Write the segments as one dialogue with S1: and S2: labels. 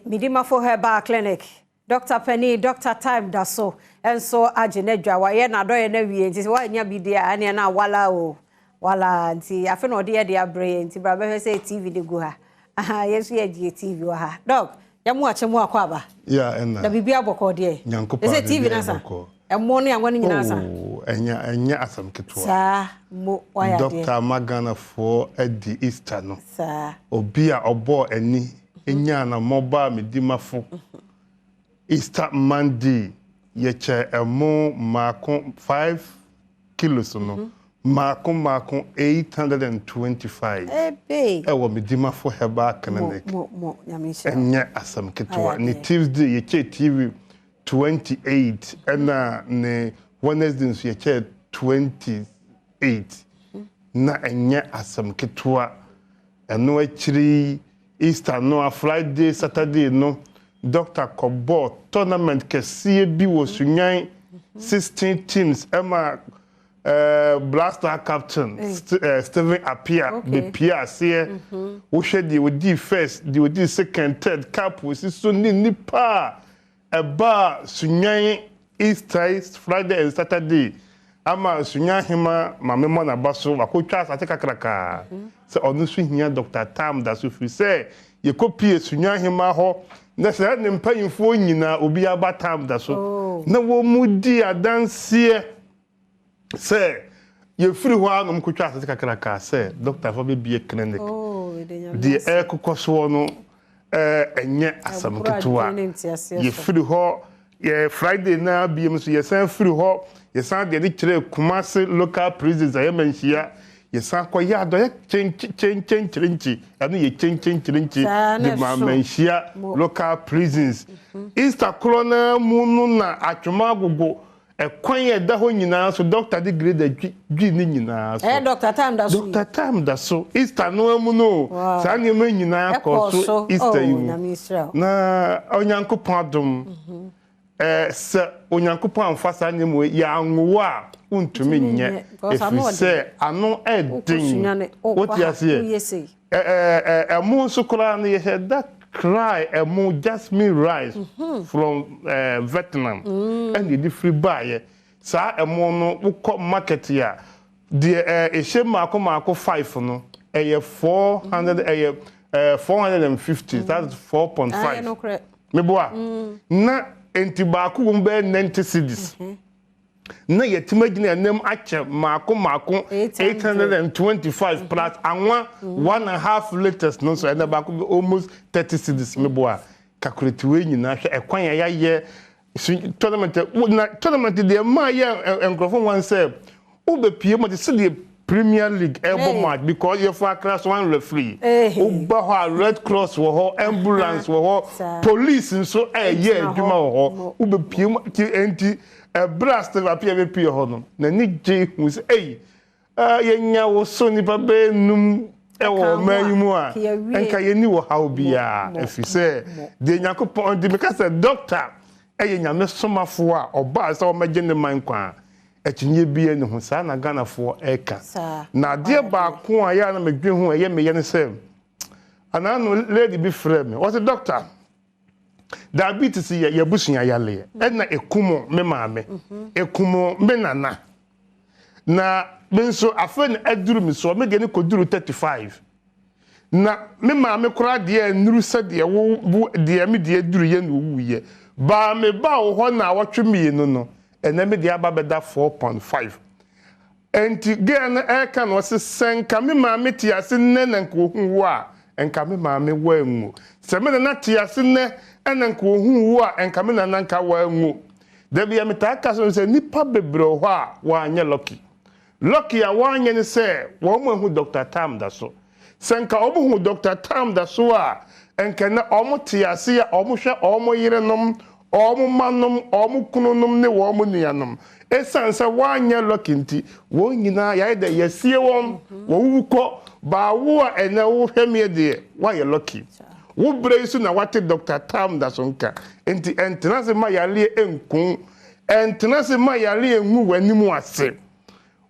S1: Medimafo Herbal Clinic Doctor panin Doctor Time da so nso agye n'adwa. Wayɛ n'adɔeɛ no awie nti sɛ woannya bi deɛ a ɛneɛ na wala o. Wala nti afe na ɔde yɛ de abrɛ yɛn nti bra bɛhwɛ sɛ TV no gu ha. Aha yɛn nso yɛgye TV wɔ ha. Doc, yɛmo akyɛ mu akɔ aba.
S2: Yeah, ɛna.
S1: Na biribi abɔkɔ deɛ.
S2: Nyankopɔn
S1: Ɛsɛ TV no asa. Ɛmo ne anwa no nyinaa asa.
S2: Oh, ɛnyɛ ɛnyɛ asɛm ketewa.
S1: Saa, mo wayɛ adeɛ.
S2: Doctor ama Ghanafoɔ adi Easter no.
S1: Saa.
S2: Obi a ɔbɔɔ ani nyaa anammɔn baa me dimafo. Easter Monday yɛkyɛɛ ɛmo mmaako 5 kilos no mmaako mmaako 825 ɛwɔ me dimafo Herbal Clinic. Ɛnyɛ asɛm ketewa. Ne Tuesday yɛkyɛɛ TV 28 ɛna ne Wednesday nso yɛkyɛɛ 28. Na ɛnyɛ asɛm ketewa. Ɛno akyiri yi, Easter no a Friday, Saturday no, Doctor kɔbɔɔ tournament kɛseɛ bi wɔ Sunyani, 16 teams ɛma Black Star captain Stephen Appiah bɛpie aseɛ. Wohwɛ deɛ ɔdii first, deɛ ɔdii second, third, cup ɔsi so ne nnipa a ɛbaa Sunyani Easter Friday and Saturday ama Sunyani Ahema Maame mmɔ n'aba so, wakɔtwa asase kakrakaa sɛ ɔno nso hia Doctor Tam da so firi sɛ yɛkɔpie Sunyani Ahema hɔ na sɛ ne mpanyimfoɔ nyinaa obiara ba Tam da so na wɔn mu di adanseɛ sɛ yɛfiri hɔ a na wɔkɔtwa asase kakrakaa sɛ Doctor fa bɛbie clinic. Deɛ ɛrekokɔ soɔ no ɛnyɛ asɛm ketewa. Yɛfiri hɔ yɛ Friday na biem nso yɛsan firi hɔ yɛsan deɛ de kyerɛ Kumasi local prisons a yɛma nhyia yɛsan kɔ yɛ adɔyɛ kyenkyenkyenkyenkyi ɛno yɛ kyenkyenkyenkyi de ma manhyia local prisons. Easter korɔ naa mu no na atwoma agogo ɛkwan a ɛda hɔ nyinaa so doctor de grader dwi ne nyinaa so.
S1: Ɛyɛ Doctor Time da so.
S2: Doctor Time da so Easter no mu no saa nneɛma nyinaa kɔ so Easter yi mu na Onyankopɔn adom. Sɛ Onyankopɔn amfa saa nneɛma yi yɛanwo a wontumi nyɛ ɛfiri sɛ ano ɛden. Wote aseɛ? Ɛmo nso koraa no yɛhyɛ da cry ɛmo jasmine rice from Vietnam ɛna yɛde firi baeɛ. Saa ɛmo no wokɔ market a deɛ ɛhyɛ mmaako mmaako 5 no ɛyɛ 400 ɛyɛ 450, that's 4.5. Meboa na enti baako wɔ mu bɛyɛ 90 cedis. Na yɛtumi agyina anim akyɛ mmaako mmaako 825 plus anwa 1.5 litres no nso ɛna baako bi almost 30 cedis. Meboa calculate wei nyinaa hwɛ ɛkwan a yɛayɛ tournament na tournament deɛ mmaa yɛ nkurɔfoɔ wɔn sɛ wobɛpie mu te sɛdeɛ Premier League ɛbɔ match because yɛfɔ Accra so one referee woba hɔ a Red Cross wɔ hɔ, ambulance wɔ hɔ, police nso ɛyɛ adwuma wɔ hɔ. Wobɛpie mu nti ɛberɛ a Steve Appiah bɛpie hɔ no n'ani gye hu sɛ ɛyi yɛnya wo so nipa bɛyɛ num ɛwɔ ɔman yi mu a nka yɛni wɔ haw biara ɛfiri sɛ deɛ Nyankopɔn nti meka sɛ doctor ɛyɛ Nyame somafoɔ a ɔbaa sɛ ɔmɛgye ne man kwan akyinnye biara ne ho. Saa na Ghanafoɔ ɛreka. Na adeɛ baako a yɛ a na medwe ho ɛyɛ meyɛ ne sɛ anaa no lady bi frɛ me wɔsɛ doctor diabetes yɛ yɛbusua yaleɛ ɛna ekum me maame ekum me nana na me nso afei na aduru me so me deɛ ne kɔduru 35 na me maame koraa deɛ nnuru sɛdeɛ wo deɛ me deɛ duru yɛ na owu yɛ baa me ba wɔ hɔ na awɔtwe mmienu no ɛnɛ me deɛ aba bɛda 4.5. Enti girl no ɛreka no ɔse sɛ nka me maame te ase nnɛ na nka ohu wo a nka me maame wanwu, sɛ me nana te ase nnɛ ɛna nka ohu wo a nka me nana nka wanwu. Dabi a metaa ka so sɛ nnipa bebree wɔ hɔ a wɔanyɛ lucky. Lucky a wɔanyɛ ne sɛ wɔn mu ahu Dr. Tam da so. Sɛ nka wɔn hu Dr. Tam da so a nka na wɔn te ase a wɔn hwɛ wɔn yerenom, wɔn mmanom, wɔn kununom ne wɔn nuanom. Ɛsiane sɛ wɔanyɛ lucky nti wɔn nyinaa yɛayɛ dɛ yɛsie wɔn wɔwuwu kɔ baawo a ɛnɛ wohwɛ meɛ deɛ woayɛ lucky. Wo berɛ yi so na wate Dr. Tam da so nka nti ɛntena ase ma yareɛ nku, ɛntena ase ma yareɛ ngu w'anim ase.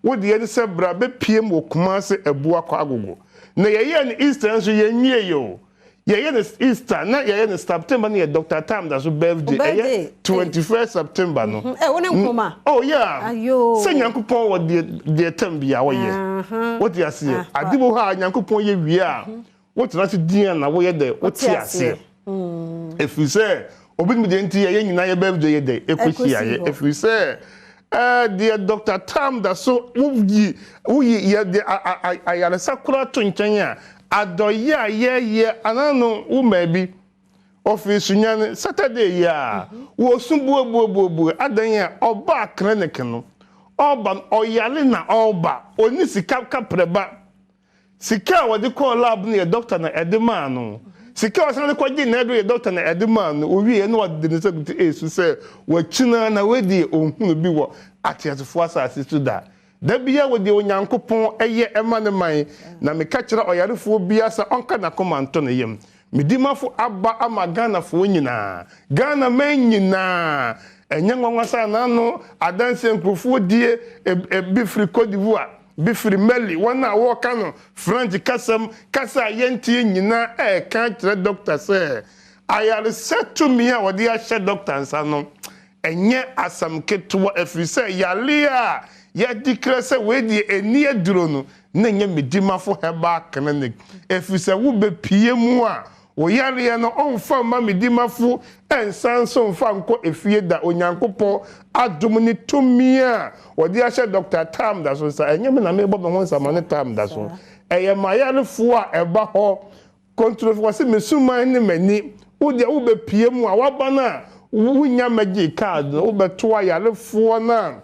S2: Wo deɛ ne sɛ bra bɛpiem wɔ Kumase Abua kɔ Agogo. Na yɛyɛɛ no Easter nso yɛnwie yɛ o. Yɛyɛ no Easter na yɛyɛ no September no yɛ Doctor Tam da so birthday. Ɛyɛ 21st September no.
S1: Ɛ wo ne Nkrumah?
S2: Oh yeah.
S1: Ayoo.
S2: Sɛ Nyankopɔn wɔ deɛ deɛ tam bia ɔyɛ. Wote aseɛ? Ade wɔ hɔ a Nyankopɔn yɛ wie a, wotena ase din a na woyɛ dɛ wote aseɛ. Ɛfiri sɛ obi nim deɛ nti a yɛn nyinaa yɛ birthday yɛ dɛ ɛkɔhyiaeɛ. Ɛfiri sɛ ɛɛ deɛ Doctor Tam da so woyi woyi yɛ deɛ ayaresa koraa to nkyɛn a Adɔyɛ a yɛyɛ anaa no wo maa bi ɔfiri Sunyani Saturday yi a wɔsu buebuebuebue adan a ɔbaa clinic no ɔba no ɔyare na ɔba ɔnni sika kaprɛ ba sika a wɔde kɔɔ lab no yɛ doctor na ɛde maa no sika a ɔsan de kɔgye n'aduro yɛ doctor na ɛde maa no ɔwieɛ na ɔde ne nsa gu ti ɛresu sɛ wakyina na wei deɛ ɔnhunu bi wɔ ateasefoɔ asase so da. Da biara wɔ deɛ Onyankopɔn yɛ ma ne man, na meka kyerɛ ɔyarefoɔ biara sɛ ɔnka n'akoma nto ne yam. Me dimafo aba ama Ghanafoɔ nyinaa, Ghana man nyinaa. Ɛnyɛ nwanwa sɛ anaa no adanseɛ nkurofoɔ die, bi firi Cote d'Ivoire, bi firi Mali, wɔn a wɔreka no French kasam, kasa a yɛnteɛ nyinaa reka akyerɛ dɔkta sɛ ayaresa tumi a wɔde ahyɛ dɔkta nsa no, Ɛnyɛ asɛm ketewa, ɛfiri sɛ yareɛ a yɛde kra sɛ wei deɛ ɛnni aduro no, na ɛnyɛ Medimafo Herbal Clinic. Ɛfiri sɛ wobɛpue mu a, wo yareɛ no ɔmfa mma Medimafo nsan nso mfa nkɔ efie da. Onyankopɔn adom ne tumi a wɔde ahyɛ Dɔkta Tam da so nsa, ɛnyɛ me na merebɔ me ho nsamane Tam da so, ɛyɛ m'ayarefoɔ a ɛba hɔ Kontrofo wɔse me suman ne m'ani, wo deɛ wo bɛ pie mu a waba no a wo nya mɛgye card no wo bɛ to ayarefoɔ no a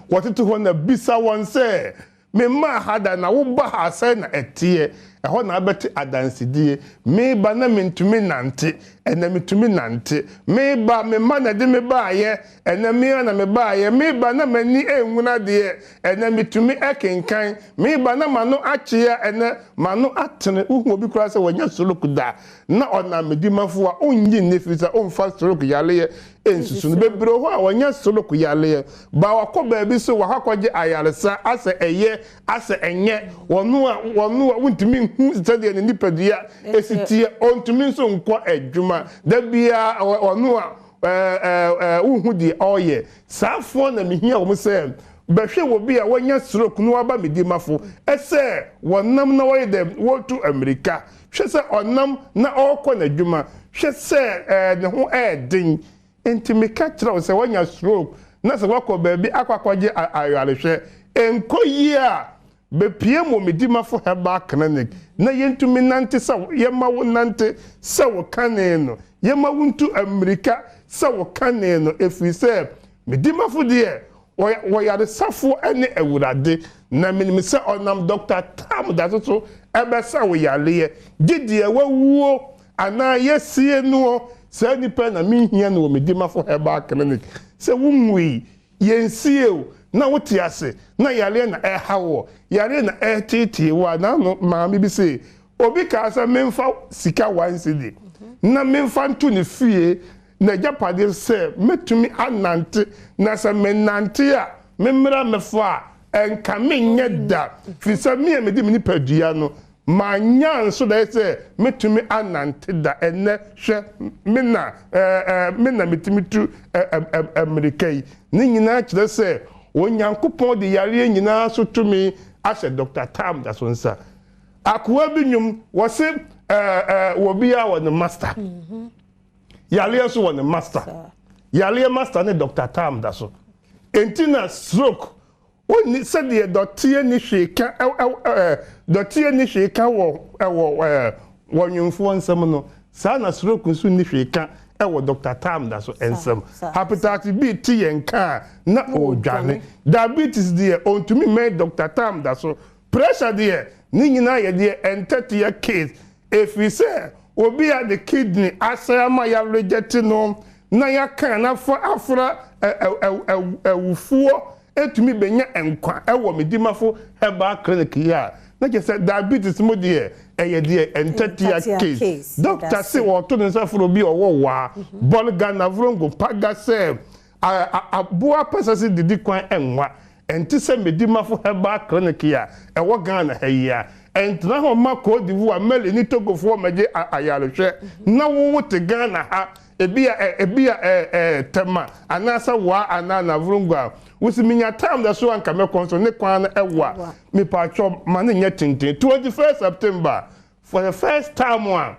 S2: wɔtete hɔ na bisa wɔn sɛ me mmaa ha da na wo ba ha sɛn na ɛteɛ ɛhɔ na abɛte adansedie me ba na me ntumi nante ɛnɛ me tumi nante me ba me mma na ɛde me baayɛ ɛnɛ me ara na me baayɛ me ba na m'ani ɛnhunu adeɛ ɛnɛ me tumi ɛkenkan Mereba na m'ano akyea ɛnɛ, m'ano atene. Wohu obi koraa sɛ wanya stroke da na ɔnam medimafo a, onnye nni ɛfiri sɛ ɔmfa stroke yareɛ nsusu no. Bebree wɔ hɔ a wɔanya stroke yareɛ, but wakɔ baabi so wakɔ akɔgye ayaresa asɛ ɛyɛ asɛ ɛnyɛ. Ɔno a ɔno a wontumi nhu sɛdeɛ ne nipadua si teɛ, ɔntumi nso nkɔ adwuma. Da biara ɔno a wonhu deɛ ɔreyɛ. Saa foɔ na mehia wɔn sɛ bɛhwɛ wɔ bi a wanya stroke na waba me dimafo sɛ wɔnam na wɔyɛ dɛ wɔretu mmirika. Hwɛ sɛ ɔnam na ɔrekɔ n'adwuma. Hwɛ sɛ ne ho ɛɛden. Enti meka kyerɛ wo sɛ wanya stroke na sɛ wakɔ baabi akɔ akɔgye ayarehwɛ ɛnkɔ yie a, Bepue wɔ Medimafo Herbal Clinic na yɛntumi nante sɛ wo, yɛma wo nante sɛ wo kane no, yɛma wo ntu ammirika sɛ wo kane no, ɛfiri sɛ Medimafo deɛ, ɔyɛ ɔyaresafoɔ ne Awurade, na menim sɛ ɔnam Dɔkta Tam dase so bɛsa wo yareɛ, gye deɛ wawuo anaa yɛasie noɔ, saa nipa yi na mehia no wɔ Medimafo Herbal Clinic, sɛ wonwui Yɛnsie o, na wote ase, na yareɛ na ɛreha woɔ, yareɛ na ɛreteetee wo a, n'ano maame bi se, obi kaa sɛ memfa sika one cedi na memfa nto ne fie, n'agyapadeɛ sɛ mɛtumi anante, na sɛ menante a, memmra mmɛfa a, ɛnka menyɛ da, firi sɛ me a mede me nipadua no Mannya nso daeɛ sɛ mɛtumi anante da. Ɛnnɛ, hwɛ, me na, ɛɛ, me na metumi tu ɛ, ɛ, ɛ, mmirika yi. Ne nyinaa kyerɛ sɛ Onyankopɔn de yareɛ nyinaa so tumi ahyɛ Dɔkta Tam da so nsa. Akoa bi nnwom, wɔse, ɛɛ, ɛɛ, obiara wɔ ne master. Yareɛ nso wɔ ne master. Yareɛ master ne Dɔkta Tam da so. Enti na stroke Onni sɛdeɛ dɔteɛ nni hwee ka ɛ ɛ ɛ dɔteɛ nni hwee ka wɔ wɔ ɛ wɔ nwemfoɔ nsam no, saa na stroke nso nni hwee ka wɔ Dɔkta Tamda so nsam. Hepatitis B te yɛn nka a, na ɔredwane. Diabetes deɛ, ɔntumi mmɛn Dɔkta Tamda so. Pressure deɛ, ne nyinaa yɛ deɛ ɛntɛteɛ case. Ɛfiri sɛ obi a ne kidney asɛe ama yɛarejɛte no na yɛaka no afa afra awufoɔ tumi bɛnya nkwa wɔ Medimafo Herbal Clinic yi a, na kyerɛ sɛ diabetes mu deɛ ɛyɛ deɛ ɛntɛtea case. Doctor se ɔreto ne nsa frɛ obi a ɔwɔ Wa, Bolga, Navrongo, Paga sɛ aboa pɛsɛse didi kwan nwa. Ɛnte sɛ Medimafo Herbal Clinic a ɛwɔ Ghana ha yi a. Ɛntena hɔ mma Côte d'Ivoire, Mali ne Togofoɔ mmɛgye ayarehwɛ na wo wote Ghana ha, ebia ɛ, ebia ɛ, ɛ, Tema anaasɛ Wa anaa Navrongo a, wose menya time da so a nka mɛkɔ nso ne kwan no ɛwa. Mepaakyɛw ma no nyɛ tenten. 21st September, for the first time a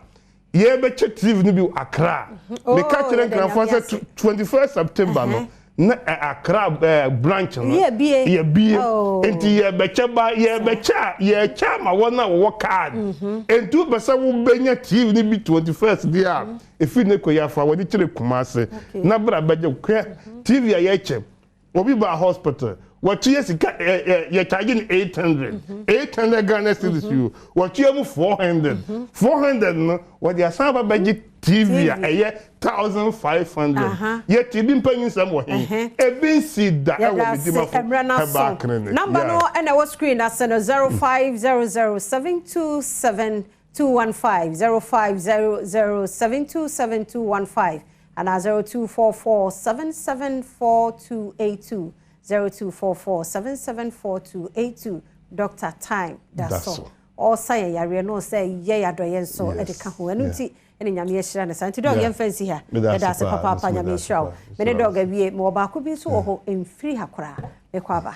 S2: yɛbɛkyɛ TV no bi wɔ Accra. Meka
S1: Oh,
S2: kyerɛ
S1: yɛda
S2: Nkranfoɔ
S1: Nyame
S2: sɛ
S1: ase.
S2: 21st September no na Accra branch no
S1: Yɛbie.
S2: Yɛbie.
S1: Oh.
S2: Nti yɛbɛkyɛ ba yɛbɛkyɛ a yɛkyɛ ama wɔn a wɔwɔ card. Nti wopɛ sɛ wobɛnya TV no bi 21st deɛ a, ɛfiri ne kɔ yɛafa wɔde kyerɛ Kumase. Na bra bɛgye hwɛ TV a yɛkyɛ. Obi ba hospital, wɔtua sika ɛ ɛ yɛkyagye no 800. 800 Ghana cedis yi o. Wɔtua mu 400. 400 no wɔde asan aba bɛgye TV a ɛyɛ 1500. Yɛte bi mpanyin nsɛm wɔ he? Ebi nsi da ɛwɔ
S1: Yɛda ase
S2: Medimafo
S1: mmerɛ no
S2: Herbal
S1: so.
S2: Clinic.
S1: Number no ɛna ɛwɔ screen ase no, 0500 727215, 0500 727215 anaa 0244 774282, 0244 774282. Dr. Time da
S2: Da
S1: so.
S2: so.
S1: Ɔsa yɛ yareɛ no sɛ yɛ yɛadɔyɛ nso ɛde ka ho. Ɛno nti ɛne Nyame ahyira no saa. Nti Doc, yɛmfa nsi ha.
S2: Meda
S1: Yɛda
S2: ase
S1: ase
S2: paa,
S1: papaapa,
S2: meda
S1: Nyame
S2: ase
S1: nhyira wo.
S2: paa.
S1: Mene Doc awie, mewɔ baako bi nso wɔ hɔ, ɛmfiri ha koraa. Mekɔ aba.